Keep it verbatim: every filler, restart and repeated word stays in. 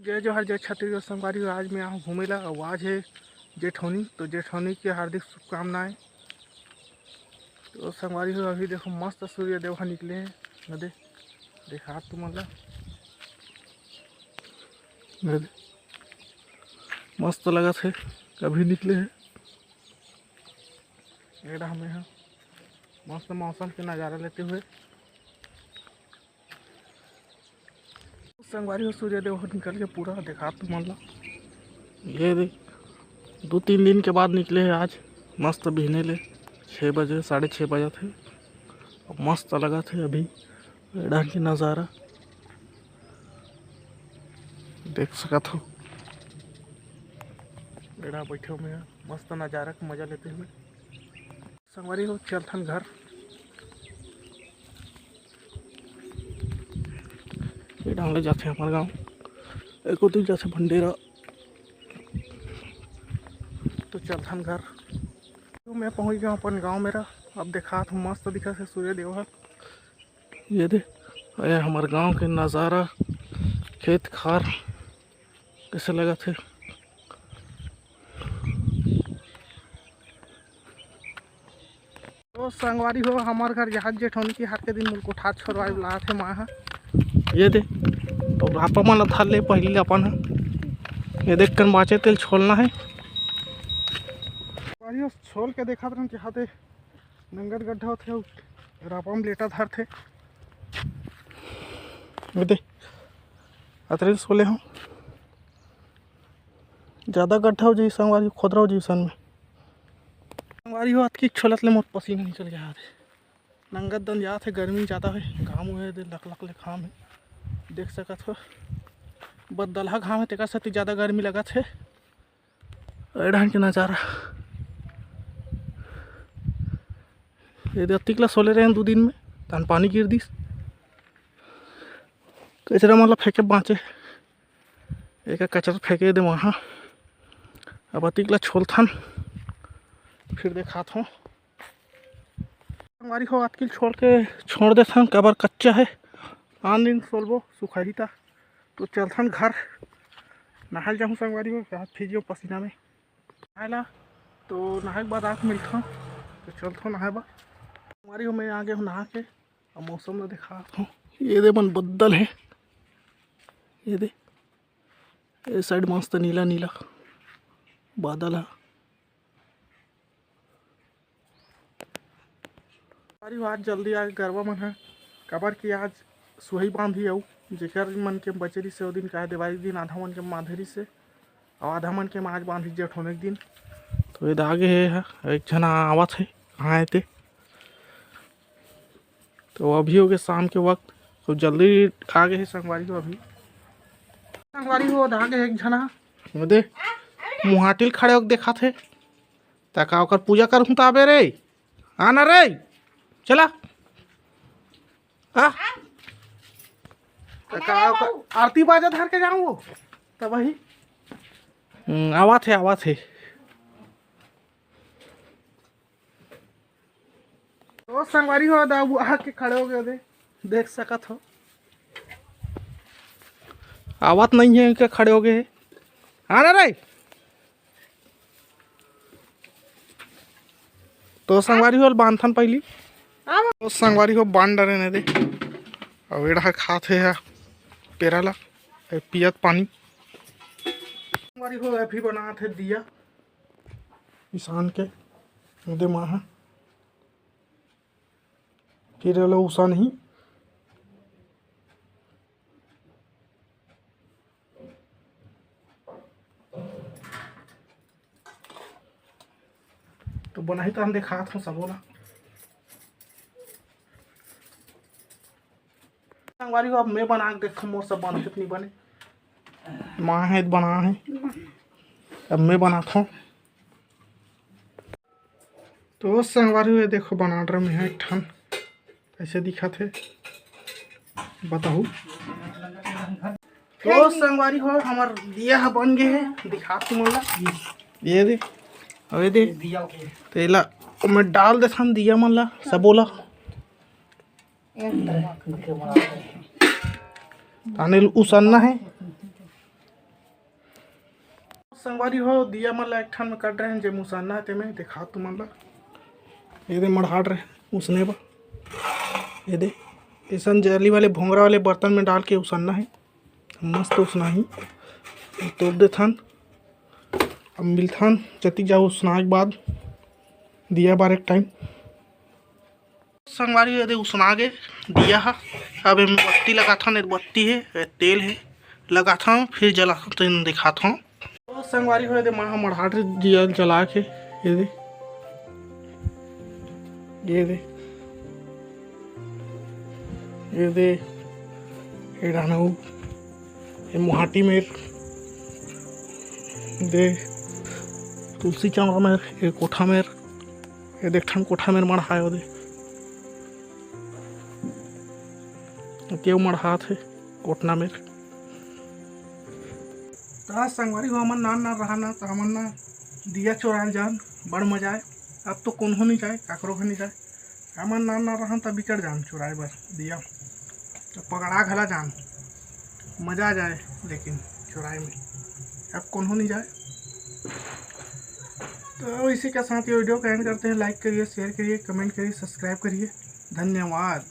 जय जोहार, जय छत्तीसगढ़ संगवारी हो। आज मैं आहूँ घूमे ला, अउ आज हे जेठौनी, तो जेठौनी के हार्दिक शुभकामनाएं। तो संगवारी हो, अभी देखो मस्त सूर्य देव ह निकले हे, न दे, देखा तुमन ला, न दे, मस्त लगत हे, अभी निकले हे। एड़ा हमें ह मस्त मौसम के नज़ारा लेते हुए संगवारी हो, सूर्य देव हो निकल के पूरा देखा तुमन ला। ये देख, दो तीन दिन के बाद निकले हे आज, मस्त बिहने ले छः बजे, साढ़े छः बजत हे। अउ मस्त लगत हे अभी एड़ा के नज़ारा देख सकत हो। एड़ा बैठे में मस्त नज़ारा के मजा लेते हुए। संगवारी हो, चलथन घर। ये डांग ले जाथे हमर गांव, एको दिन जाथे भंडेरा। तो चलथन घर। तो मैं पहुंच गया अपन गांव मेरा। अब देखा तो मस्त दिखत हे सूर्य देव ह। ये दे, ये हमर गांव के नज़ारा, खेत खार कैसे लगत हे। तो संगवारी हो, हमर घर जहाज जेठौनी के हाथ के दिन मुल कोठार छोड़वाए ला आथे माँ ह। ये दे, तो रापा मन ला धर ले पहली ले अपन ह। ये देख कन बाँचे तेल छोलना हे। संगवारी हो, छोल के देखत रहन के हाथे नंगत गड्ढा होथे अउ रापा म लेटा धरथे। ये दे, अतरे छोले हूँ। ज़्यादा गड्ढा हो जाई संगवारी, खोदरा हो जाई सन में। संगवारी हो, अतकी छोलत ले मोर पसीना निकल गया हे। नंगत दन जात हे, गर्मी ज़्यादा हे, घाम हे दे, लक लक ले घाम हे, देख सकत हो। बदलहा घाम हे, तेकर सेती ज़्यादा गर्मी लगत हे। ए डाहन के नज़ारा, ये दे अतिक ला सोले रहेन दू दिन में, तहन पानी गिर दिस। कचरा मन ला फेंके बाँचे, एक कचरा फेंके दे वहाँ। अब अतिक ला छोलथन, फिर देखात हूँ। संगवारी हो, अतकिल छोड़ के छोड़ देथन, काबर कच्चा हे, आन दिन सोलबो, सुखाही ता। तो चलथन घर, नहाए जाहूँ संगवारी हो, हाथ भीज जाहूँ पसीना में। नहाए ला, तो नहाए के बाद आके मिलथन, तो चलथन नहाए बर। संगवारी हो, मैं आ गया हूँ नहा के, अब मौसम ला देखात हूँ। ये दे मन बद्दल हे, ये दे, ये साइड मस्त नीला नीला बादल हे। अरे आज जल्दी आ गरवा मन ह, काबर कि आज सुहई बांधी अउ जेकर मन के बचे रहिसे ओ दिन का देवारी दिन आधा मन के बांधे रहिसे अउ आधा मन के आज बांधी जेठौनी के दिन। तो ये आगे हे ह, एक झन आवत हे, कहाँ हे ते? तो अभी हो गए शाम के वक्त, तो जल्दी आ गए हे संगवारी हो। अभी संगवारी हो, आगे एक झन ह, दे मुहाटिल खड़े होके देखत हे। त का ओकर पूजा करहूँ त आबे रे, आना रे, चला। आ? त का ओकर आरती बाजा धर के जाऊँ वो? त वही। हम्म, आवत हे, आवत हे। तो संगवारी हो, दाऊ आके खड़े हो गए दे, देख सकत हो। आवत नहीं है, इनके खड़े हो गए। आना रे। तो संगवारी हो, बांधथन पहली। तो संगवारी हो, बांध डरे ने दे। अब एड़ा खात हे हा पेरा ला, ए, पियत पानी। संगवारी हो, अभी बनात हे दिया। किसान के दे माँ हा। फिर एला उसा नहीं। तो बनाही तो हम देखात हूँ सबो ला। संगवारी हो, अब मैं बना के देखथों, मोर सब बनथे कि नहीं बने। माँ हे बना हे, अब मैं बनात हूँ। तो संगवारी हो, ये देखो बना रहा मैं एक ठन, कैसे दिखत हे बताहू। तो संगवारी हो, हमर दिया ह बन गए हे, दिखा तुमन ला। ये दे, अबे दे, तेला मैं डाल देथन दिया मन ला, सबो ला। ताने उसानना हे। संगवारी हो, दिया मन ला एक ठन में कर रहे हैं, जे मुसाना है तेमे देखा तुमन ला। ये दे मड़हाड़ रहे उसने बा, ये दे ऐसन जाली वाले भोंगरा वाले बर्तन में डाल के उसनना है, मस्त उसना ही। तोप देथन, अब मिलथन जतिक जाओ उसना के बाद दिया बार एक टाइम। संगवारी ये दे उसना गे दिया हा। अब एमे बत्ती लगाथन, ये बत्ती है, ये तेल है, लगाथन, फिर जलाथन, तेन दिखाथन। तो संगवारी हो, ये दे माँ मड़हाट दिया जला के, ये दे, ये दे, ये दे, ये डानऊ, ये मुहाटी मेर दे, तुलसी चौरा मेर, ये कोठा मेर, ये देख ठन कोठा मेर मड़हाय ओदे। केव मड़हात हे कोटना मेर। त संगवारी हो, हमन नान नान रहा ना, त हमन ना दिया चोराय जान, बड़ मजा आय। अब तो कोनो नहीं जाय, काकरो घर नहीं जाय। हमन नान नान रहन त बिकट जान चोराय बर दिया, त पकड़ा घला जान, मजा आ जाए लेकिन चोराय में। अब कोनो नहीं जाए। तो इसी के साथ ये वीडियो को एंड करते हैं। लाइक करिए, शेयर करिए, कमेंट करिए, सब्सक्राइब करिए। धन्यवाद।